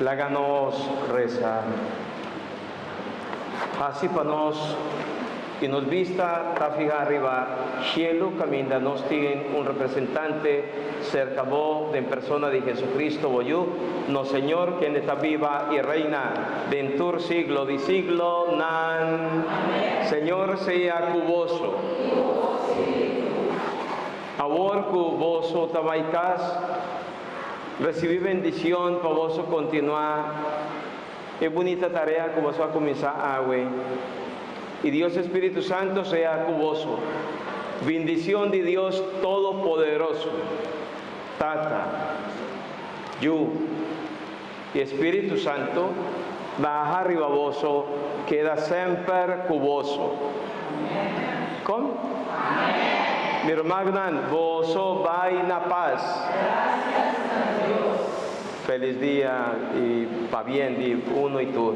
Laga nos resa. Hasi pa nos i nos bista ta fihá riba shelu kaminda nos tin un representante serka bo den persona di Jesucristo bo Yu, nos Señor, kende ta biba i reina den tur siglo di siglonan. Señor sea ku boso. Awor ku boso ta bai kas, Recibi bendicion pa boso continua e bunita tarea cu boso a cuminsa awe. Y Dios Espiritu Santo sea cu boso. Bindicion di Dios Todopoderoso, Tata, Yu y Espiritu Santo baha riba boso keda semper cu boso. Con? Mi rumannan, boso bai na pas. Feliz dia y pabien di uno y tur.